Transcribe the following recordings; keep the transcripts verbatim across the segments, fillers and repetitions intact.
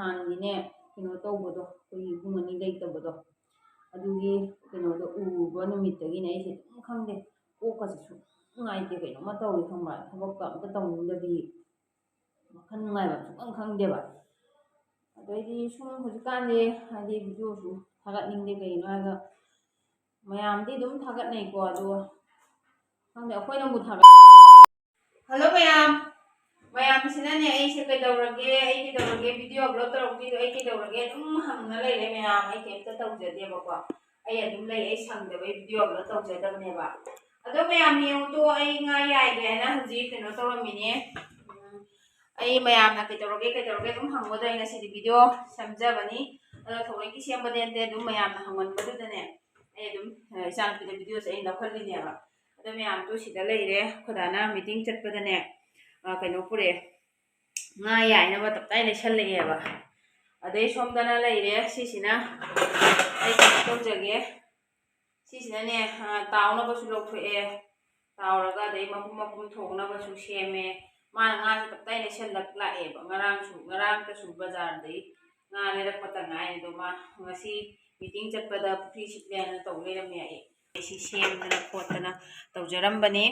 ꯅꯍꯥꯟꯒꯤꯅꯦ, ꯀꯩꯅꯣ ꯇꯧꯕꯗꯣ, ꯑꯩꯈꯣꯏꯒꯤ ꯏꯕꯨꯡ ꯑꯅꯤ ꯂꯩꯇꯕꯗꯣ, ꯑꯗꯨꯒꯤ ꯀꯩꯅꯣꯗꯣ ꯎꯔꯨꯕ ꯅꯨꯃꯤꯠꯇꯒꯤꯅꯦ ꯑꯩꯁꯦ ꯑꯗꯨꯝ ꯈꯪꯗꯦ, ꯀꯣꯛꯀꯁꯦ ꯁꯨꯝ ꯅꯨꯡꯉꯥꯏꯇꯦ, ꯀꯩꯅꯣꯝꯃ ꯇꯧꯋꯦ ꯈꯪꯕ, ꯊꯕꯛꯀ ꯑꯝꯇ ꯇꯧꯅꯤꯡꯗꯕꯤ, ꯋꯥꯈꯜ ꯅꯨꯡꯉꯥꯏꯕ ꯁꯨꯡꯈꯪ ꯈꯪꯗꯦꯕ꯫ ꯑꯗꯩꯗꯤ ꯁꯨꯝ ꯍꯧꯖꯤꯛꯀꯥꯟꯗꯤ ꯍꯥꯏꯗꯤ ꯚꯤꯗꯤꯑꯣꯁꯨ ꯊꯥꯒꯠꯅꯤꯡꯗꯦ, ꯀꯩꯒꯤꯅꯣ ꯍꯥꯏꯔꯒ ꯃꯌꯥꯝꯗꯤ ꯑꯗꯨꯝ ꯊꯥꯒꯠꯅꯩꯀꯣ, ꯑꯗꯣ ꯈꯪꯗꯦ, ꯑꯩꯈꯣꯏꯅꯕꯨ ꯊꯥꯒꯠ ꯍꯜꯂꯣ ꯃꯌꯥꯝ, ꯃꯌꯥꯝꯁꯤꯅꯅꯦ ꯑꯩꯁꯦ ꯀꯩꯗꯧꯔꯒꯦ, ꯑꯩ ꯀꯩꯗꯧꯔꯒꯦ, ꯚꯤꯗꯤꯑꯣ ꯑꯞꯂꯣꯗ ꯇꯧꯔꯛꯇ꯭ꯔꯤꯗꯣ ꯑꯩ ꯀꯩꯗꯧꯔꯒꯦ ꯑꯗꯨꯝ ꯍꯪꯅ ꯂꯩꯔꯦ ꯃꯌꯥꯝ꯫ ꯑꯩ ꯀꯩꯝꯇ ꯇꯧꯖꯗꯦꯕꯀꯣ, ꯑꯩ ꯑꯗꯨꯝ ꯂꯩ, ꯑꯩ ꯁꯪꯗꯕꯩ ꯚꯤꯗꯤꯑꯣ ꯑꯞꯂꯣꯗ ꯇꯧꯖꯗꯕꯅꯦꯕ꯫ ꯑꯗꯣ ꯃꯌꯥꯝ ꯌꯦꯡꯉꯨꯇꯣ, ꯑꯩ ꯉꯥ ꯌꯥꯏꯒꯦ ꯍꯥꯏꯅ ꯍꯧꯖꯤꯛ ꯀꯩꯅꯣ ꯇꯧꯔꯝꯃꯤꯅꯦ꯫ ꯎꯝ, ꯑꯩ ꯃꯌꯥꯝꯅ ꯀꯩꯗꯧꯔꯒꯦ ꯀꯩꯗꯧꯔꯒꯦ ꯑꯗꯨꯝ ꯍꯪꯕꯗꯣ ꯑꯩ ꯉꯁꯤꯗꯤ ꯚꯤꯗꯤꯑꯣ ꯁꯦꯝꯖꯕꯅꯤ꯫ ꯑꯗꯣ ꯊꯑꯣꯏꯀꯤ ꯁꯦꯝꯕꯗꯤ ꯅꯠꯇꯦ, ꯑꯗꯨꯝ ꯃꯌꯥꯝꯅ ꯍꯪꯃꯟꯕꯗꯨꯗꯅꯦ ꯑꯩ ꯑꯗꯨꯝ, ꯑ, ꯏꯆꯥꯅꯨꯄꯤꯗ ꯚꯤꯗꯤꯑꯣꯁꯦ ꯑꯩ ꯂꯧꯍꯜꯂꯤꯅꯦꯕ꯫ ꯑꯗꯣ ꯃꯌꯥꯝꯗꯣ ꯁꯤꯗ ꯂꯩꯔꯦ꯫ ꯑꯩꯈꯣꯏ ꯗꯥꯅ ꯃꯤꯇꯤꯡ ꯆꯠꯄꯗꯅꯦ, ꯑ, ꯀꯩꯅꯣ ꯄꯨꯔꯛꯑꯦ, ꯉꯥ ꯌꯥꯏꯅꯕ ꯇꯞꯇꯥꯏ ꯂꯩꯁꯜꯂꯛꯑꯦꯕ꯫ ꯑꯗꯩ ꯁꯣꯝꯗꯅ ꯂꯩꯔꯦ, ꯁꯤꯁꯤꯅ ꯑꯩ ꯀꯩꯅꯣ ꯇꯧꯖꯒꯦ꯫ ꯁꯤꯁꯤꯅꯅꯦ, ꯑ, ꯇꯥꯎꯅꯕꯁꯨ ꯂꯧꯊꯣꯛꯑꯦ, ꯇꯥꯎꯔꯒ ꯑꯗꯩ ꯃꯄꯨꯝ ꯃꯄꯨꯝ ꯊꯣꯡꯅꯕꯁꯨ ꯁꯦꯝꯃꯦ꯫ ꯃꯥꯅ ꯉꯥꯁꯦ ꯇꯞꯇꯥꯏ ꯂꯩꯁꯜꯂꯛ ꯂꯥꯛꯑꯦꯕ꯫ ꯉꯔꯥꯡꯁꯨ, ꯉꯔꯥꯡꯇꯁꯨ ꯕꯖꯥꯔꯗꯒꯤ ꯉꯥ ꯂꯩꯔꯛꯄꯇ ꯉꯥꯏꯔꯤ꯫ ꯑꯗꯣ ꯃꯥ ꯉꯁꯤ ꯃꯤꯇꯤꯡ ꯆꯠꯄꯗ ꯄꯨꯈ꯭ꯔꯤ ꯁꯤꯠꯂꯦꯅ ꯇꯧ ꯂꯩꯔꯝꯃꯦ꯫ ꯑꯩ ꯑꯩꯁꯤ ꯁꯦꯝꯗꯅ ꯈꯣꯠꯇꯅ ꯇꯧꯖꯔꯝꯕꯅꯤ꯫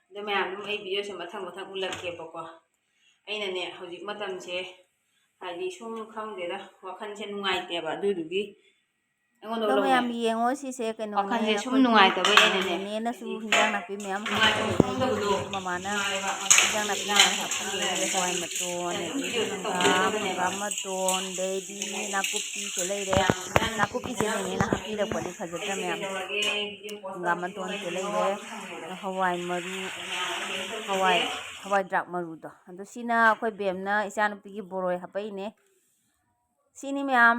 ꯑꯗꯨ ꯃꯌꯥꯝ ꯑꯗꯨꯝ ꯑꯩ ꯚꯤꯗꯤꯑꯣꯁꯦ ꯃꯊꯪ ꯃꯊꯪ ꯎꯠꯂꯛꯀꯦꯕꯀꯣ꯫ ꯑꯩꯅꯅꯦ ꯍꯧꯖꯤꯛ ꯃꯇꯝꯁꯦ ꯍꯥꯏꯗꯤ ꯁꯨꯝ ꯈꯪꯗꯦꯗ, ꯋꯥꯈꯜꯁꯦ ꯅꯨꯡꯉꯥꯏꯇꯦꯕ, ꯑꯗꯨꯗꯨꯒꯤ ꯑꯩꯉꯣꯟꯗ ꯑꯗꯣ ꯎꯠꯂꯛꯎꯅꯦ꯫ ꯃꯌꯥꯝ ꯌꯦꯡꯉꯣ, ꯁꯤꯁꯦ ꯀꯩꯅꯣꯅꯦ, ꯋꯥꯈꯜꯁꯦ ꯁꯨꯝ ꯑꯩꯈꯣꯏꯒꯤ ꯅꯨꯡꯉꯥꯏꯇꯕꯩ ꯑꯩꯅꯅꯦ ꯅꯦꯅꯦꯅꯁꯨ ꯍꯥꯏꯗꯤ ꯍꯤꯟꯖꯥꯡ ꯅꯥꯄꯤ ꯃꯌꯥꯝ ꯅꯨꯡꯉꯥꯏꯐꯝ ꯍꯥꯞꯄꯤꯔꯦ꯫ ꯈꯪꯗꯕꯗꯣ ꯑꯗꯒꯤ ꯃꯃꯥꯅ ꯅꯨꯡꯉꯥꯏꯕ ꯍꯤꯟꯖꯥꯡ ꯅꯥꯄꯤ ꯃꯌꯥꯝ ꯍꯥꯞꯄꯤꯔꯦ꯫ ꯍꯋꯥꯏ ꯃꯇꯣꯟ, ꯑꯗꯒꯤ ꯍꯪꯒꯥꯝ, ꯍꯪꯒꯥꯝ ꯃꯇꯣꯟ, ꯑꯗꯩꯗꯤ ꯅꯥꯀꯨꯞꯄꯤꯁꯨ ꯂꯩꯔꯦ꯫ ꯅꯥꯀꯨꯞꯄꯤꯁꯦ ꯅꯦꯅꯦꯅ ꯍꯥꯞꯄꯤꯔꯛꯄꯅꯦ, ꯐꯖꯗ꯭ꯔꯥ ꯃꯌꯥꯝ? ꯍꯪꯒꯥꯝ ꯃꯇꯣꯟꯁꯦ ꯂꯩꯔꯦ꯫ ꯍꯋꯥꯏ ꯃꯔꯨ, ꯍꯋꯥꯏ, ꯍꯋꯥꯏ ꯗ꯭ꯔꯥꯛ ꯃꯔꯨꯗꯣ, ꯑꯗꯣ ꯁꯤꯅ ꯑꯩꯈꯣꯏ ꯕꯦꯝꯅ ꯏꯆꯥꯅꯨꯄꯤꯒꯤ ꯕꯣꯔꯣꯏ ꯍꯥꯄꯛꯏꯅꯦ꯫ ꯁꯤꯅꯤ ꯃꯌꯥꯝ,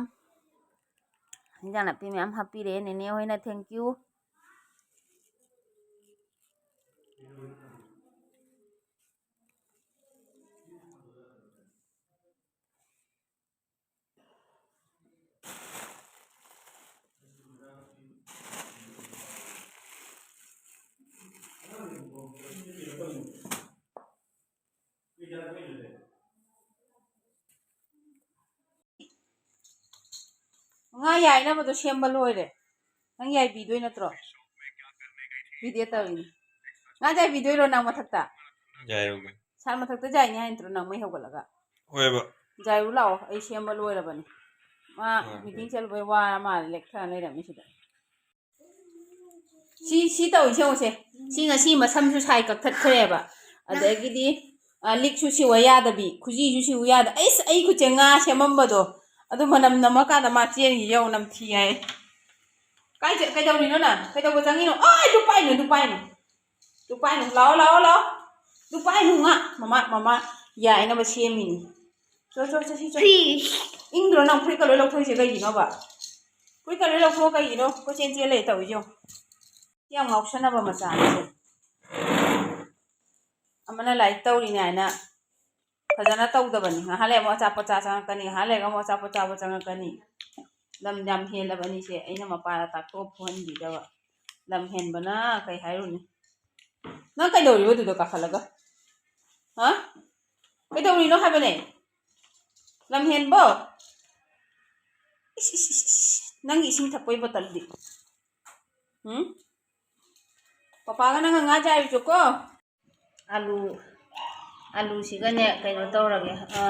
ꯍꯤꯟꯖꯥꯡ ꯅꯥꯄꯤ ꯃꯌꯥꯝ ꯍꯥꯞꯄꯤꯔꯦ ꯅꯦꯅꯦ ꯍꯣꯏꯅ, thank you꯫ ꯉꯥ ꯌꯥꯏꯅꯕꯗꯣ ꯁꯦꯝꯕ ꯂꯣꯏꯔꯦ꯫ ꯅꯪ ꯌꯥꯏꯕꯤꯗꯣꯏ ꯅꯠꯇ꯭ꯔꯣ? ꯚꯤꯗꯤꯑꯣ ꯇꯧꯔꯤꯅꯤ꯫ ꯉꯥ ꯌꯥꯏꯕꯤꯗꯣꯏꯔꯣ ꯅꯪ ꯃꯊꯛꯇ? ꯌꯥꯏꯔꯨꯒꯦ꯫ ꯁꯥꯔ ꯃꯊꯛꯇ ꯌꯥꯏꯅꯤ ꯍꯥꯏ ꯅꯠꯇ꯭ꯔꯣ ꯅꯪ ꯃꯩ ꯍꯧꯒꯠꯂꯒ? ꯍꯣꯏꯕ꯫ ꯌꯥꯏꯔꯨ ꯂꯥꯛꯑꯣ, ꯑꯩ ꯁꯦꯝꯕ ꯂꯣꯏꯔꯕꯅꯤ꯫ ꯃꯥ ꯍꯣꯏ, ꯃꯤꯇꯤꯡ ꯍꯣꯏ꯫ ꯆꯠꯂꯨꯕꯩ ꯋꯥꯔ ꯃꯥꯜꯂꯦ, ꯂꯦꯛꯊꯔ ꯂꯩꯔꯝꯃꯤ ꯁꯤꯗ꯫ ꯁꯤ, ꯁꯤ ꯇꯧꯔꯤꯁꯦ ꯌꯦꯡꯉꯨꯁꯦ꯫ ꯁꯤ ꯉꯁꯤ ꯃꯁꯝꯁꯨ ꯁꯥꯏ ꯀꯛꯊꯠꯈ꯭ꯔꯦꯕ꯫ ꯑꯗꯒꯤꯗꯤ, ꯑ, ꯂꯤꯛꯁꯨ ꯁꯤꯎ ꯌꯥꯗꯕꯤ, ꯈꯨꯖꯤꯁꯨ ꯁꯤꯎ ꯌꯥꯗ-, ꯑꯩꯁ, ꯑꯩ ꯈꯨꯠꯁꯦ ꯉꯥ ꯁꯦꯝꯃꯝꯕꯗꯣ, ꯑꯗꯨ ꯃꯅꯝ ꯅꯝꯃꯀꯥꯟꯗ ꯃꯥ ꯆꯦꯟꯈꯤ ꯌꯦꯡꯉꯨ, ꯅꯝꯊꯤ ꯍꯥꯏ꯫ ꯀꯥꯏ ꯆꯠ-, ꯀꯩꯗꯧꯔꯤꯅꯣ ꯅꯪ? ꯀꯩꯗꯧꯕ ꯆꯪꯉꯤꯅꯣ? ꯑꯣꯏ, ꯑꯗꯨ ꯄꯥꯏꯅꯨ, ꯑꯗꯨ ꯄꯥꯏꯅꯨ꯫ ꯑꯗꯨ ꯄꯥꯏꯅꯨ, ꯂꯥꯛꯑꯣ, ꯂꯥꯛꯑꯣ, ꯂꯥꯛꯑꯣ꯫ ꯑꯗꯨ ꯄꯥꯏꯅꯨ, ꯉꯥ꯫ ꯃꯃꯥ, ꯃꯃꯥ ꯌꯥꯏꯅꯕ ꯁꯦꯝꯃꯤꯅꯤ꯫ ꯆꯣ, ꯆꯣ, ꯆꯣ, ꯁꯤ ꯆꯣ꯫ ꯐꯤ꯫ ꯏꯪꯗ꯭ꯔꯣ ꯅꯪ ꯐꯨꯔꯤꯠꯀ ꯂꯣꯏ ꯂꯧꯊꯣꯛꯏꯁꯦ ꯀꯩꯒꯤꯅꯣꯕ? ꯐꯨꯔꯤꯠꯀ ꯂꯣꯏ ꯂꯧꯊꯣꯛꯑꯣ ꯀꯩꯒꯤꯅꯣ? ꯀꯣꯏꯆꯦꯟ ꯆꯦꯜ ꯂꯩ ꯇꯧꯔꯤꯁꯦ ꯌꯦꯡꯉꯣ꯫ ꯁꯤ ꯌꯥꯝ ꯉꯥꯎꯁꯟꯅꯕ ꯃꯆꯥꯅꯤ꯫ ꯑꯃꯅ ꯂꯥꯏꯔꯤꯛ ꯇꯧꯔꯤꯅꯦ ꯍꯥꯏꯅ ꯐꯖꯅ ꯇꯧꯗꯕꯅꯤ꯫ ꯉꯥꯏꯍꯥꯛ ꯂꯩꯔ ꯑꯃꯨꯛ ꯑꯆꯥꯄꯣꯠ ꯆꯥ ꯆꯪꯉꯛꯀꯅꯤ, ꯉꯥꯏꯍꯥꯛ ꯂꯩꯔꯒ ꯑꯃꯨꯛ ꯑꯆꯥꯄꯣꯠ ꯆꯥꯕ ꯆꯪꯉꯛꯀꯅꯤ꯫ ꯂꯝ ꯌꯥꯝ ꯍꯦꯜꯂꯕꯅꯤꯁꯦ, ꯑꯩꯅ ꯃꯄꯥꯗ ꯇꯥꯛꯊꯣꯛꯑ ꯐꯨꯍꯟꯕꯤꯗꯕ꯫ ꯂꯝ ꯍꯦꯟꯕꯅ ꯀꯩ ꯍꯥꯏꯔꯨꯅꯤ? ꯅꯪ ꯀꯩꯗꯧꯔꯤꯕ ꯑꯗꯨꯗ ꯀꯥꯈꯠꯂꯒ? ꯍꯥ? ꯀꯩꯗꯧꯔꯤꯅꯣ ꯍꯥꯏꯕꯅꯦ? ꯂꯝ ꯍꯦꯟꯕꯣ? ꯏꯁ, ꯏꯁ, ꯏꯁ, ꯏꯁ꯫ ꯅꯪꯒꯤ ꯏꯁꯤꯡ ꯊꯛꯄꯒꯤ ꯕꯣꯇꯜꯗꯤ? ꯎꯝ? ꯄꯄꯥꯒ ꯅꯪꯒ ꯉꯥ ꯆꯥꯔꯨꯆꯣꯀꯣ꯫ ꯑꯂꯨ, ꯑꯂꯨꯁꯤꯒꯅꯦ ꯀꯩꯅꯣ ꯇꯧꯔꯒꯦ, ꯑ,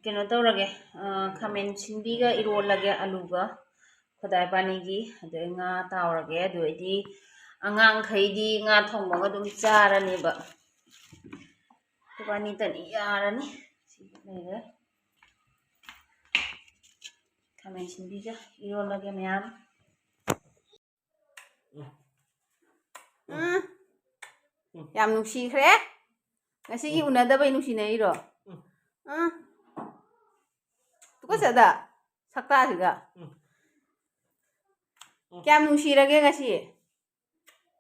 ꯀꯩꯅꯣ ꯇꯧꯔꯒꯦ, ꯑ, ꯈꯥꯃꯦꯟ ꯁꯤꯟꯕꯤꯒ ꯏꯔꯣꯜꯂꯒꯦ, ꯑꯂꯨꯒ ꯈꯣꯏꯗꯥ ꯏꯕꯥꯅꯤꯒꯤ꯫ ꯑꯗꯩ ꯉꯥ ꯇꯥꯎꯔꯒꯦ, ꯑꯗꯨ ꯑꯣꯏꯗꯤ ꯑꯉꯥꯡꯈꯩꯗꯤ ꯉꯥ ꯊꯣꯡꯕꯒ ꯑꯗꯨꯝ ꯆꯥꯔꯅꯦꯕ꯫ ꯏꯕꯥꯅꯤꯇꯅꯤ ꯌꯥꯔꯅꯤ꯫ ꯁꯤ ꯂꯩꯔꯦ꯫ ꯈꯥꯃꯦꯟ ꯁꯤꯟꯕꯤꯒ ꯏꯔꯣꯜꯂꯒꯦ ꯃꯌꯥꯝ꯫ ꯎꯝ꯫ ꯌꯥꯝ ꯅꯨꯡꯁꯤꯈ꯭ꯔꯦ꯫ ꯉꯁꯤꯒꯤ ꯎꯅꯗꯕꯩ ꯅꯨꯡꯁꯤꯅꯔꯤꯔꯣ? ꯎꯝ꯫ ꯇꯨꯀꯠꯆꯗ, ꯁꯛꯇꯥꯁꯤꯒ꯫ ꯀꯌꯥꯝ ꯅꯨꯡꯁꯤꯔꯒꯦ ꯉꯁꯤ?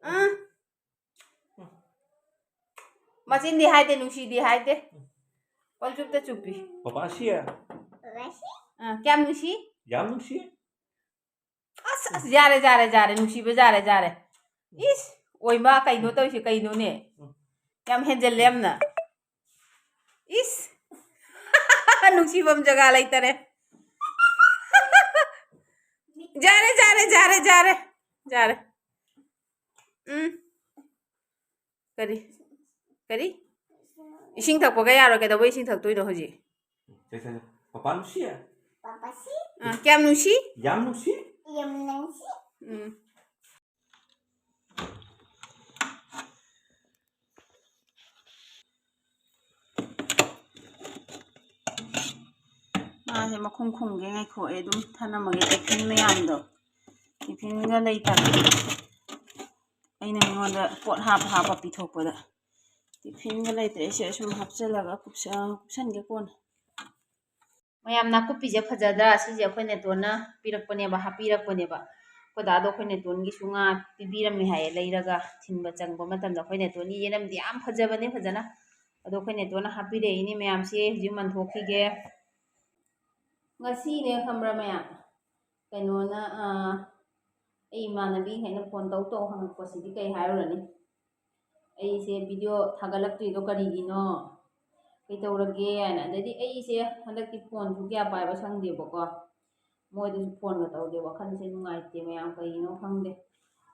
ꯎꯝ꯫ ꯃꯆꯤꯟꯗꯤ ꯍꯥꯏꯗꯦ, ꯅꯨꯡꯁꯤꯗꯤ ꯍꯥꯏꯗꯦ꯫ ꯄꯪꯆꯨꯞꯇ ꯆꯨꯞꯄꯤ꯫ ꯄꯄꯥꯁꯤ꯫ ꯑ, ꯀꯌꯥꯝ ꯅꯨꯡꯁꯤ? ꯌꯥꯝ ꯅꯨꯡꯁꯤ꯫ ꯑꯁ, ꯑꯁ, ꯌꯥꯔꯦ, ꯌꯥꯔꯦ, ꯌꯥꯔꯦ, ꯅꯨꯡꯁꯤꯕ ꯌꯥꯔꯦ, ꯌꯥꯔꯦ꯫ ꯏꯁ, ꯑꯣꯏꯃꯥ, ꯀꯩꯅꯣ ꯇꯧꯔꯤꯁꯦ, ꯀꯩꯅꯣꯅꯦ? ꯌꯥꯝ ꯍꯦꯟꯖꯜꯂꯦ ꯌꯥꯝꯅ꯫ ꯏꯁ, ꯅꯨꯡꯁꯤꯐꯝ ꯖꯒꯥ ꯂꯩꯇꯔꯦ꯫ ꯌꯥꯔꯦ, ꯌꯥꯔꯦ, ꯌꯥꯔꯦ꯫ ꯎꯝ꯫ ꯀꯔꯤ? ꯀꯔꯤ? ꯏꯁꯤꯡ ꯊꯛꯄꯒ ꯌꯥꯔꯣꯏ꯫ ꯀꯩꯗꯧꯕꯩ ꯏꯁꯤꯡ ꯊꯛꯇꯣꯏꯅꯣ ꯍꯧꯖꯤꯛ? ꯁꯦ, ꯁꯦ, ꯁꯦ꯫ ꯄꯄꯥ ꯅꯨꯡꯁꯤ? ꯄꯄꯥꯁꯤ? ꯑ, ꯀꯌꯥꯝ ꯅꯨꯡꯁꯤ? ꯌꯥꯝ ꯅꯨꯡꯁꯤ? ꯌꯥꯝ ꯅꯨꯡꯁꯤ? ꯎꯝ꯫ ꯃꯥꯁꯦ ꯃꯈꯨꯝ ꯈꯨꯝꯒꯦ ꯉꯥꯏꯈꯣꯛꯑꯦ, ꯑꯗꯨꯝ ꯊꯅꯝꯃꯒꯦ ꯇꯤꯐꯤꯟ ꯃꯌꯥꯝꯗꯣ꯫ ꯇꯤꯐꯤꯟꯒ ꯂꯩꯇꯕ꯫ ꯑꯩꯅ ꯃꯤꯉꯣꯟꯗ ꯄꯣꯠ ꯍꯥꯞ ꯍꯥꯞꯄ ꯄꯤꯊꯣꯛꯄꯗ ꯇꯤꯐꯤꯟꯒ ꯂꯩꯇ꯭ꯔꯦ꯫ ꯑꯩꯁꯦ ꯁꯨꯝ ꯍꯥꯞꯆꯤꯜꯂꯒ ꯀꯨꯞꯁ-, ꯀꯨꯞꯁꯟꯒꯦ ꯀꯣꯟꯅ꯫ ꯃꯌꯥꯝ, ꯅꯥꯀꯨꯞꯄꯤꯁꯦ ꯐꯖꯗ꯭ꯔꯥ? ꯁꯤꯁꯦ ꯑꯩꯈꯣꯏ ꯅꯦꯇꯣꯟꯅ ꯄꯤꯔꯛꯄꯅꯦꯕ, ꯍꯥꯞꯄꯤꯔꯛꯄꯅꯦꯕ꯫ ꯑꯩꯈꯣꯏ ꯗꯥꯗꯣ ꯑꯩꯈꯣꯏ ꯅꯦꯇꯣꯟꯒꯤꯁꯨ ꯉꯥ ꯄꯤꯕꯤꯔꯝꯃꯦ ꯍꯥꯏꯌꯦ, ꯂꯩꯔꯒ ꯊꯤꯟꯕ ꯆꯪꯕ ꯃꯇꯝꯗ꯫ ꯑꯩꯈꯣꯏ ꯅꯦꯇꯣꯟꯒꯤ ꯌꯦꯅꯝꯗꯤ ꯌꯥꯝ ꯐꯖꯕꯅꯦ, ꯐꯖꯅ꯫ ꯑꯗꯣ ꯑꯩꯈꯣꯏ ꯅꯦꯇꯣꯟꯅ ꯍꯥꯞꯄꯤꯔꯛꯏꯅꯦ ꯃꯌꯥꯝꯁꯦ꯫ ꯍꯧꯖꯤꯛ ꯃꯟꯊꯣꯛꯈꯤꯒꯦ꯫ ꯉꯁꯤꯅꯦ ꯈꯪꯕ꯭ꯔꯥ ꯃꯌꯥꯝ, ꯀꯩꯅꯣꯅ, ꯑꯥ, ꯑꯩ ꯏꯃꯥꯟꯅꯕꯤꯈꯩꯅ ꯐꯣꯟ ꯇꯧ ꯇꯧ ꯍꯪꯉꯛꯄꯁꯤꯗꯤ ꯀꯩ ꯍꯥꯏꯔꯨꯔꯅꯤ? ꯑꯩꯁꯦ ꯚꯤꯗꯤꯑꯣ ꯊꯥꯒꯠꯂꯛꯇ꯭ꯔꯤꯗꯣ ꯀꯔꯤꯒꯤꯅꯣ? ꯀꯩꯗꯧꯔꯒꯦ ꯍꯥꯏꯅ꯫ ꯑꯗꯩꯗꯤ ꯑꯩꯁꯦ ꯍꯟꯗꯛꯇꯤ ꯐꯣꯟꯁꯨ ꯀꯌꯥ ꯄꯥꯏꯕ ꯁꯪꯗꯦꯕꯀꯣ꯫ ꯃꯣꯏꯗꯁꯨ ꯐꯣꯟꯒ ꯇꯧꯗꯦ꯫ ꯋꯥꯈꯜꯁꯦ ꯅꯨꯡꯉꯥꯏꯇꯦ ꯃꯌꯥꯝ, ꯀꯩꯒꯤꯅꯣ ꯈꯪꯗꯦ꯫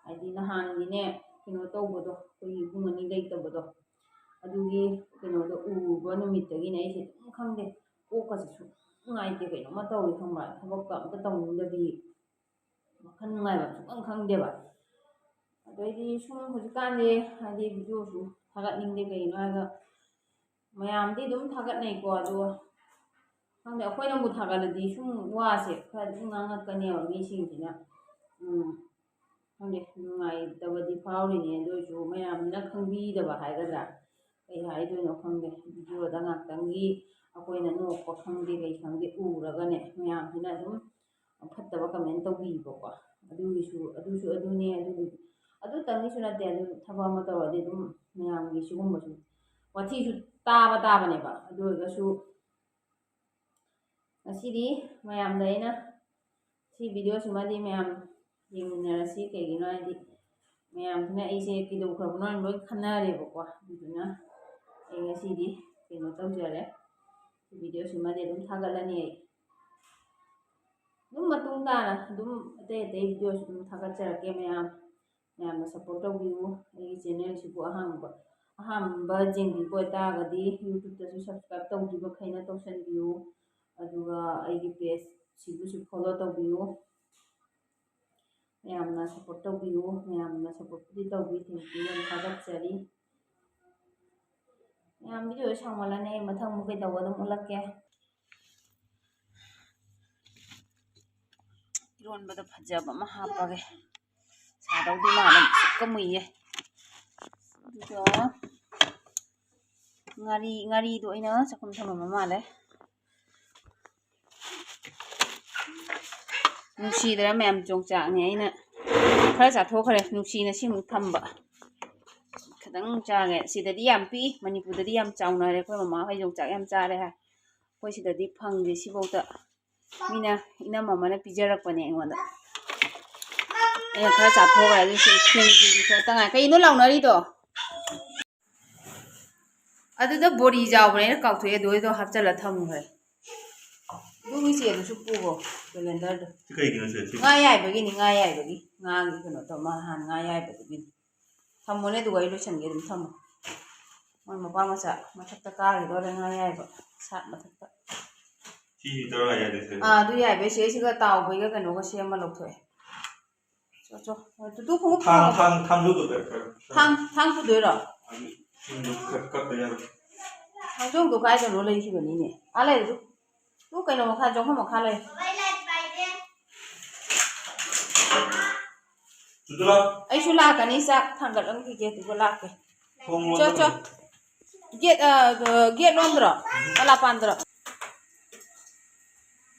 ꯍꯥꯏꯗꯤ ꯅꯍꯥꯟꯒꯤꯅꯦ, ꯀꯩꯅꯣ ꯇꯧꯕꯗꯣ, ꯑꯩꯈꯣꯏꯒꯤ ꯏꯕꯨꯡ ꯑꯅꯤ ꯂꯩꯇꯕꯗꯣ, ꯑꯗꯨꯒꯤ ꯀꯩꯅꯣꯗꯣ ꯎꯔꯨꯕ ꯅꯨꯃꯤꯠꯇꯒꯤꯅꯦ ꯑꯩꯁꯦ ꯑꯗꯨꯝ ꯈꯪꯗꯦ, ꯀꯣꯛꯀꯁꯦ ꯁꯨꯝ ꯅꯨꯡꯉꯥꯏꯇꯦ, ꯀꯩꯅꯣꯝꯃ ꯇꯧꯋꯤ ꯈꯪꯕ꯭ꯔꯥ? ꯊꯕꯛꯀ ꯑꯝꯇ ꯇꯧꯅꯤꯡꯗꯕꯤ, ꯋꯥꯈꯜ ꯅꯨꯡꯉꯥꯏꯕ ꯁꯨꯡꯈꯪ ꯈꯪꯗꯦꯕ꯫ ꯑꯗꯩꯗꯤ ꯁꯨꯝ ꯍꯧꯖꯤꯛꯀꯥꯟꯗꯤ ꯍꯥꯏꯗꯤ ꯚꯤꯗꯤꯑꯣꯁꯨ ꯊꯥꯒꯠꯅꯤꯡꯗꯦ, ꯀꯩꯒꯤꯅꯣ ꯍꯥꯏꯔꯒ ꯃꯌꯥꯝꯗꯤ ꯑꯗꯨꯝ ꯊꯥꯒꯠꯅꯩꯀꯣ, ꯑꯗꯣ ꯈꯪꯗꯦ, ꯑꯩꯈꯣꯏꯅꯕꯨ ꯊꯥꯒꯠꯂꯗꯤ ꯁꯨꯝ ꯋꯥꯁꯦ ꯈꯔ ꯑꯗꯨꯝ ꯉꯥꯡꯉꯛꯀꯅꯦꯕ ꯃꯤꯁꯤꯡꯁꯤꯅ꯫ ꯎꯝ, ꯈꯪꯗꯦ, ꯅꯨꯡꯉꯥꯏꯇꯕꯗꯤ ꯐꯥꯎꯔꯤꯅꯦ, ꯑꯗꯨ ꯑꯣꯏꯔꯁꯨ ꯃꯌꯥꯝꯅ ꯈꯪꯕꯤꯗꯕ ꯍꯥꯏꯒꯗ꯭ꯔꯥ, ꯀꯩ ꯍꯥꯏꯗꯣꯏꯅꯣ ꯈꯪꯗꯦ꯫ ꯚꯤꯗꯤꯑꯣꯗ ꯉꯥꯛꯇꯪꯒꯤ ꯑꯩꯈꯣꯏꯅ ꯅꯣꯛꯄ ꯈꯪꯗꯦ, ꯀꯩ ꯈꯪꯗꯦ, ꯎꯔꯒꯅꯦ ꯃꯌꯥꯝꯁꯤꯅ ꯑꯗꯨꯝ ꯐꯠꯇꯕ ꯀꯃꯦꯟ ꯇꯧꯕꯤꯕꯀꯣ꯫ ꯑꯗꯨꯒꯤꯁꯨ, ꯑꯗꯨꯁꯨ ꯑꯗꯨꯅꯦ, ꯑꯗꯨꯒꯤ, ꯑꯗꯨꯇꯪꯒꯤꯁꯨ ꯅꯠꯇꯦ, ꯑꯗꯨ ꯊꯕꯛ ꯑꯃ ꯇꯧꯔꯗꯤ ꯑꯗꯨꯝ ꯃꯌꯥꯝꯒꯤ ꯁꯤꯒꯨꯝꯕꯁꯨ ꯋꯥꯊꯤꯁꯨ ꯇꯥꯕ ꯇꯥꯕꯅꯦꯕ꯫ ꯑꯗꯨ ꯑꯣꯏꯔꯒꯁꯨ ꯉꯁꯤꯗꯤ ꯃꯌꯥꯝꯗ ꯑꯩꯅ ꯁꯤ ꯚꯤꯗꯤꯑꯣꯁꯤꯃꯗꯤ ꯃꯌꯥꯝ ꯌꯦꯡꯃꯤꯟꯅꯔꯁꯤ꯫ ꯀꯩꯒꯤꯅꯣ ꯍꯥꯏꯗꯤ ꯃꯌꯥꯝꯁꯤꯅ ꯑꯩꯁꯦ ꯀꯩꯗꯧꯈ꯭ꯔꯕꯅꯣ ꯍꯥꯏꯅ ꯂꯣꯏ ꯈꯟꯅꯔꯦꯕꯀꯣ꯫ ꯑꯗꯨꯗꯨꯅ ꯑꯩ ꯉꯁꯤꯗꯤ ꯀꯩꯅꯣ ꯇꯧꯖꯔꯦ, ꯚꯤꯗꯤꯑꯣꯁꯤꯃꯗꯤ ꯑꯗꯨꯝ ꯊꯥꯒꯠꯂꯅꯤ ꯑꯩ꯫ ꯑꯗꯨꯝ ꯃꯇꯨꯡ ꯇꯥꯅ ꯑꯗꯨꯝ ꯑꯇꯩ ꯑꯇꯩ videoꯁꯨ ꯑꯗꯨꯝ ꯊꯥꯒꯠꯆꯔꯛꯀꯦ ꯃꯌꯥꯝ꯫ ꯃꯌꯥꯝꯅ support ꯇꯧꯕꯤꯌꯨ꯫ ꯑꯩꯒꯤ channelꯁꯤꯕꯨ ꯑꯍꯥꯡꯕ, ꯑꯍꯥꯟꯕ ꯌꯦꯡꯕꯤꯕ ꯑꯣꯏꯇꯥꯔꯒꯗꯤ YouTubeꯇꯁꯨ subscribe ꯇꯧꯗ꯭ꯔꯤꯕꯈꯩꯅ ꯇꯧꯁꯟꯕꯤꯌꯨ꯫ ꯑꯗꯨꯒ ꯑꯩꯒꯤ pageꯁꯤꯕꯨꯁꯨ follow ꯇꯧꯕꯤꯌꯨ꯫ ꯃꯌꯥꯝꯅ support ꯇꯧꯕꯤꯌꯨ꯫ ꯃꯌꯥꯝꯅ supportꯄꯨꯗꯤ ꯇꯧꯕꯤ꯫ Thank you, ꯌꯥꯝ ꯊꯥꯒꯠꯆꯔꯤ꯫ ꯃꯌꯥꯝ videoꯁꯦ ꯁꯥꯡꯃꯜꯂꯅꯤ꯫ ꯑꯩ ꯃꯊꯪ ꯑꯃꯨꯛ ꯀꯩꯗꯧꯕ ꯑꯗꯨꯝ ꯎꯠꯂꯛꯀꯦ꯫ ꯏꯔꯣꯟꯕꯗ ꯐꯖꯕ ꯑꯃ ꯍꯥꯞꯄꯒꯦ꯫ ꯁꯥꯗꯧꯗꯤ ꯃꯥꯜꯂꯦ, ꯃꯨꯁꯨꯛꯀ ꯃꯨꯏꯌꯦ꯫ ꯑꯗꯨꯒ ꯉꯥꯔꯤ, ꯉꯥꯔꯤꯗꯣ ꯑꯩꯅ ꯆꯥꯛꯈꯨꯝ ꯊꯝꯃꯝꯕ ꯃꯥꯜꯂꯦ꯫ ꯅꯨꯡꯁꯤꯗ꯭ꯔꯥ ꯃꯌꯥꯝ? ꯌꯣꯡꯆꯥꯛꯅꯦ ꯑꯩꯅ ꯈꯔ ꯆꯥꯊꯣꯛꯈ꯭ꯔꯦ, ꯅꯨꯡꯁꯤꯅ ꯁꯤꯃꯨꯛ ꯊꯝꯕ꯫ ꯈꯤꯇꯪ ꯆꯥꯒꯦ꯫ ꯁꯤꯗꯗꯤ ꯌꯥꯝ ꯄꯤꯛꯏ, ꯃꯅꯤꯄꯨꯔꯗꯗꯤ ꯌꯥꯝ ꯆꯥꯎꯅꯔꯦ꯫ ꯑꯩꯈꯣꯏ ꯃꯃꯥ ꯍꯣꯏ ꯌꯣꯡꯆꯥꯛ ꯌꯥꯝ ꯆꯥꯔꯦ ꯍꯥꯏ꯫ ꯑꯩꯈꯣꯏ ꯁꯤꯗꯗꯤ ꯐꯪꯗꯦ ꯁꯤꯐꯧꯗ꯫ ꯃꯤꯅ, ꯏꯅꯝꯃ ꯑꯃꯅ ꯄꯤꯖꯔꯛꯄꯅꯦ ꯑꯩꯉꯣꯟꯗ꯫ ꯑꯩꯅ ꯈꯔ ꯆꯥꯊꯣꯛꯈ꯭ꯔꯦ꯫ ꯑꯗꯨ ꯁꯤ ꯈꯦꯡ ꯈꯦꯡ ꯈꯔ ꯇꯉꯥꯏ꯫ ꯀꯩꯅꯣ ꯂꯥꯎꯅꯔꯤꯗꯣ? ꯑꯗꯨꯗ ꯕꯣꯔꯤ ꯌꯥꯎꯕꯅꯦ, ꯑꯩꯅ ꯀꯥꯎꯊꯣꯛꯑꯦ꯫ ꯑꯗꯨ ꯑꯩꯗꯣ ꯍꯥꯞꯆꯜꯂ ꯊꯝꯈ꯭ꯔꯦ꯫ ꯑꯗꯨꯒꯤ ꯆꯦꯗꯨꯁꯨ ꯄꯨꯈꯣ, calendarꯗꯣ꯫ ꯁꯤ ꯀꯩꯒꯤꯅꯣ ꯁꯦ? ꯁꯤ ꯉꯥ ꯌꯥꯏꯕꯒꯤꯅꯤ, ꯉꯥ ꯌꯥꯏꯕꯒꯤ꯫ ꯉꯥꯒꯤ ꯀꯩꯅꯣ ꯇꯧ, ꯃꯥ ꯍꯥꯟꯅ ꯉꯥ ꯌꯥꯏꯕꯗꯨꯒꯤꯅꯤ꯫ ꯊꯝꯃꯣꯅꯦ, ꯑꯗꯨꯒ ꯑꯩ ꯂꯣꯏꯁꯟꯒꯦ꯫ ꯑꯗꯨꯝ ꯊꯝꯃꯣ꯫ ꯃꯣꯏ ꯃꯄꯥ ꯃꯆꯥ ꯃꯊꯛꯇ ꯀꯥꯈꯤꯗꯣꯔꯦ, ꯉꯥ ꯌꯥꯏꯕ꯫ ꯁꯥꯠ ꯃꯊꯛꯇ꯫ ꯁꯤ ꯇꯧꯔꯒ ꯌꯥꯗꯦ ꯁꯦ꯫ ꯑꯥ, ꯑꯗꯨ ꯌꯥꯏꯕꯩ ꯆꯦꯁꯤꯒ ꯇꯥꯎꯕꯩꯒ ꯀꯩꯅꯣꯒ ꯁꯦꯝꯃ ꯂꯧꯊꯣꯛꯑꯦ꯫ ꯆꯣ, ꯆꯣ꯫ ꯇꯨꯇꯨ ꯈꯣꯡꯎꯞ ꯊꯥꯡ, ꯄꯨꯔꯛꯑꯣ꯫ ꯊꯥꯡ, ꯊꯥꯡꯗꯣ ꯀꯛ-, ꯀꯛ-, ꯊꯥꯡ, ꯊꯥꯡ ꯄꯨꯗꯣꯏꯔꯣ? ꯑꯗꯨ ꯁꯤꯡꯗꯣ ꯀꯛ-, ꯀꯛꯇ ꯌꯥꯔꯣꯏ꯫ ꯊꯥꯡꯖꯧꯗꯣ ꯀꯥꯏꯗꯅꯣ ꯂꯩꯈꯤꯕꯅꯤꯅꯦ꯫ ꯑꯥ ꯂꯩꯔꯦ꯫ ꯇꯨ ꯀꯩꯅꯣ ꯃꯈꯥ, ꯆꯥꯛꯈꯨꯝ ꯃꯈꯥ ꯂꯩ꯫ ꯇꯨꯇꯨꯂꯥ꯫ ꯑꯩꯁꯨ ꯂꯥꯛꯀꯅꯤ, ꯆꯥꯛ ꯊꯥꯡꯒꯠꯂꯝꯈꯤꯒꯦ, ꯑꯗꯨꯒ ꯂꯥꯛꯀꯦ꯫ ꯊꯣꯡ ꯆꯣ, ꯆꯣ꯫ ꯂꯣꯟꯗꯕꯅꯤ꯫ Gate, ꯑ, gate ꯂꯣꯟꯗ꯭ꯔꯣ? ꯀꯂꯥꯄꯥꯟꯗ꯭ꯔꯣ?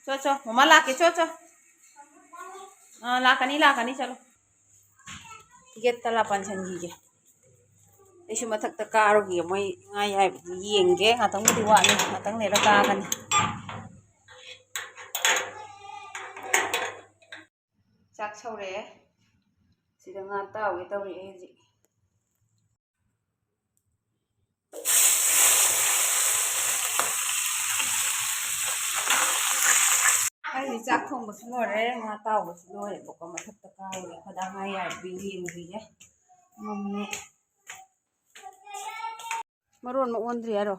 ꯆꯣ, ꯆꯣ, ꯃꯃꯥ ꯂꯥꯛꯀꯦ, ꯆꯣ, ꯆꯣ꯫ ꯑꯥ, ꯂꯥꯛꯀꯅꯤ, ꯂꯥꯛꯀꯅꯤ, ꯆꯠꯂꯣ꯫ Gateꯇ ꯂꯥ ꯄꯥꯟꯁꯟꯈꯤꯒꯦ꯫ ꯑꯩꯁꯨ ꯃꯊꯛꯇ ꯀꯥꯔꯨꯒꯦ, ꯃꯣꯏ ꯉꯥ ꯌꯥꯏꯕꯗꯨ ꯌꯦꯡꯒꯦ꯫ ꯉꯥꯛꯇꯪꯕꯨꯗꯤ ꯋꯥꯠꯂꯤ, ꯉꯥꯛꯇꯪ ꯂꯩꯔ ꯀꯥꯒꯅꯤ꯫ ꯆꯥꯛ ꯁꯧꯔꯛꯑꯦ꯫ ꯁꯤꯗ ꯉꯥ ꯇꯥꯎꯒꯦ ꯇꯧꯔꯛꯑꯦ ꯍꯧꯖꯤꯛ꯫ ꯑꯩ ꯆꯥꯛ ꯊꯣꯡꯕꯁꯨ ꯂꯣꯏꯔꯦ, ꯉꯥ ꯇꯥꯎꯕꯁꯨ ꯂꯣꯏꯔꯦꯕꯀꯣ꯫ ꯃꯊꯛꯇ ꯀꯥꯔꯨꯔꯦ, ꯑꯩꯈꯣꯏꯗꯥ ꯉꯥ ꯌꯥꯏꯕꯤ ꯌꯦꯡꯕꯤꯔꯦ꯫ ꯃꯝꯃꯦ꯫ ꯃꯔꯣꯟ ꯑꯃ ꯑꯣꯟꯗ꯭ꯔꯤ ꯍꯥꯏꯔꯣ?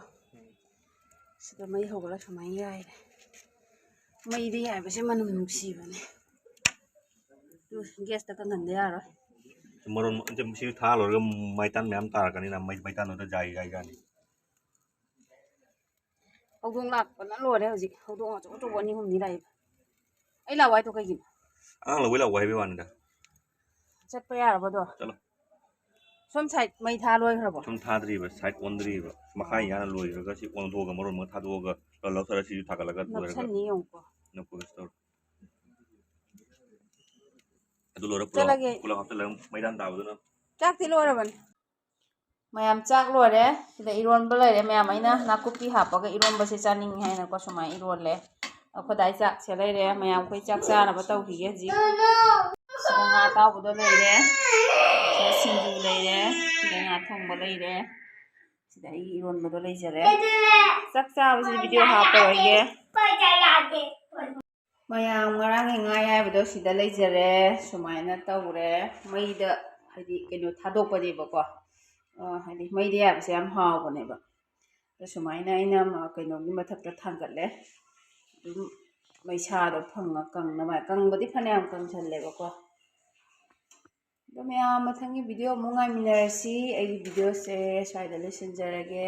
ꯁꯤꯗ ꯃꯩ ꯍꯧꯒꯠꯂ ꯁꯨꯃꯥꯏꯅ ꯌꯥꯏꯔꯦ꯫ ꯃꯩꯗ ꯌꯥꯏꯕꯁꯦ ꯃꯅꯝ ꯅꯨꯡꯁꯤꯕꯅꯦ꯫ ꯑꯗꯨ ꯒ꯭ꯌꯥꯁꯇ ꯀꯪꯍꯟꯗ ꯌꯥꯔꯣꯏ꯫ ꯃꯔꯣꯟ ꯑꯃ ꯑꯣꯟ-, ꯁꯤ ꯊꯥ ꯂꯣꯏꯔꯒ ꯃꯩꯇꯥꯟ ꯃꯌꯥꯝ ꯇꯥꯔꯛꯀꯅꯤꯅ, ꯃꯩ, ꯃꯩꯇꯥꯟꯗꯨꯗ ꯌꯥꯏ, ꯌꯥꯏ, ꯌꯥꯅꯤ꯫ ꯍꯧꯗꯣꯡ ꯂꯥꯛꯄꯅ ꯂꯣꯏꯔꯦ ꯍꯧꯖꯤꯛ꯫ ꯍꯧꯗꯣꯡ ꯑꯆꯧ ꯑꯆꯧꯕ ꯑꯅꯤ ꯑꯍꯨꯝꯅꯤ ꯂꯥꯛꯏꯕ꯫ ꯑꯩ ꯂꯥꯛꯑꯣ ꯍꯥꯏꯗꯣ ꯀꯩꯒꯤꯅꯣ? ꯑꯉꯥꯡ ꯂꯧꯕꯩ ꯂꯥꯛꯑꯣ ꯍꯥꯏꯕꯩ ꯋꯥꯅꯤꯗ꯫ ꯆꯠꯄ ꯌꯥꯔꯕꯗꯣ? ꯆꯠꯂꯣ꯫ ꯁꯣꯝ ꯁꯥꯏꯠ ꯃꯩ ꯊꯥ ꯂꯣꯏꯈ꯭ꯔꯕꯣ? ꯁꯨꯝ ꯊꯥꯗ꯭ꯔꯤꯕ, ꯁꯥꯏꯠ ꯑꯣꯟꯗ꯭ꯔꯤꯕ꯫ ꯃꯈꯥꯏ ꯌꯥꯅ ꯂꯣꯏꯈ꯭ꯔꯒ ꯁꯤ ꯑꯣꯟꯊꯣꯛꯑꯒ ꯃꯔꯣꯟ ꯑꯃ ꯊꯥꯗꯣꯛꯑꯒ ꯂꯧꯊꯔ ꯁꯤꯁꯨ ꯊꯥꯒꯠꯂꯒ ꯂꯣꯏꯔꯒ ꯅꯞꯁꯟꯅꯤ ꯌꯦꯡꯉꯨꯀꯣ꯫ ꯅꯞꯄꯒ ꯁꯤ ꯇꯧꯔꯣ꯫ ꯑꯗꯨ ꯂꯣꯏꯔ ꯄꯨꯂꯞ ꯆꯠꯂꯒꯦ꯫ ꯄꯨꯂꯞ ꯍꯥꯞꯆꯤꯜꯂꯒ ꯃꯩꯗꯥꯟ ꯇꯥꯕꯗꯨꯅ꯫ ꯆꯥꯛꯇꯤ ꯂꯣꯏꯔꯕꯅꯤ꯫ ꯃꯌꯥꯝ ꯆꯥꯛ ꯂꯣꯏꯔꯦ꯫ ꯁꯤꯗ ꯏꯔꯣꯟꯕ ꯂꯩꯔꯦ꯫ ꯃꯌꯥꯝ ꯑꯩꯅ ꯅꯥꯀꯨꯞꯄꯤ ꯍꯥꯞꯄꯒ ꯏꯔꯣꯟꯕꯁꯦ ꯆꯥꯅꯤꯡꯉꯤ ꯍꯥꯏꯅꯀꯣ ꯁꯨꯃꯥꯏꯅ ꯏꯔꯣꯜꯂꯦ꯫ ꯑꯩꯈꯣꯏ ꯗꯥꯏ ꯆꯥꯛꯁꯦ ꯂꯩꯔꯦ꯫ ꯃꯌꯥꯝ ꯑꯩꯈꯣꯏ ꯆꯥꯛ ꯆꯥꯅꯕ ꯇꯧꯈꯤꯒꯦ ꯍꯧꯖꯤꯛ꯫ ꯁꯤꯗ ꯉꯥ ꯑꯇꯥꯎꯕꯗꯣ ꯂꯩꯔꯦ꯫ ꯁꯤꯗ ꯁꯤꯡꯖꯨ ꯂꯩꯔꯦ꯫ ꯁꯤꯗ ꯉꯥ ꯊꯣꯡꯕ ꯂꯩꯔꯦ꯫ ꯁꯤꯗ ꯑꯩꯒꯤ ꯏꯔꯣꯟꯕꯗꯣ ꯂꯩꯖꯔꯦ꯫ ꯆꯥꯛ ꯆꯥꯕꯁꯤꯗꯤ ꯚꯤꯗꯤꯑꯣ ꯍꯥꯞꯄꯔꯣꯏꯒꯦ꯫ ꯃꯌꯥꯝ ꯉꯔꯥꯡꯒꯤ ꯉꯥ ꯑꯌꯥꯏꯕꯗꯣ ꯁꯤꯗ ꯂꯩꯖꯔꯦ꯫ ꯁꯨꯃꯥꯏꯅ ꯇꯧꯔꯦ꯫ ꯃꯩꯗ ꯍꯥꯏꯗꯤ ꯀꯩꯅꯣ ꯊꯥꯗꯣꯛꯄꯅꯦꯕꯀꯣ꯫ ꯑ, ꯍꯥꯏꯗꯤ ꯃꯩꯗ ꯌꯥꯏꯕꯁꯦ ꯌꯥꯝ ꯍꯥꯎꯕꯅꯦꯕ꯫ ꯑꯗꯣ ꯁꯨꯃꯥꯏꯅ ꯑꯩꯅ ꯃ-, ꯀꯩꯅꯣꯒꯤ ꯃꯊꯛꯇ ꯊꯥꯡꯒꯠꯂꯦ꯫ ꯑꯗꯨꯝ ꯃꯩꯁꯥꯗꯣ ꯐꯪꯉ ꯀꯪꯅꯕ꯫ ꯀꯪꯕꯗꯤ ꯐꯅꯌꯥꯝ ꯀꯪꯁꯜꯂꯦꯕꯀꯣ꯫ ꯑꯗꯣ ꯃꯌꯥꯝ ꯃꯊꯪꯒꯤ ꯚꯤꯗꯤꯑꯣ ꯑꯃꯨꯛ ꯉꯥꯏꯃꯤꯟꯅꯔꯁꯤ꯫ ꯑꯩꯒꯤ ꯚꯤꯗꯤꯑꯣꯁꯦ ꯁ꯭ꯋꯥꯏꯗ ꯂꯣꯏꯁꯤꯟꯖꯔꯒꯦ꯫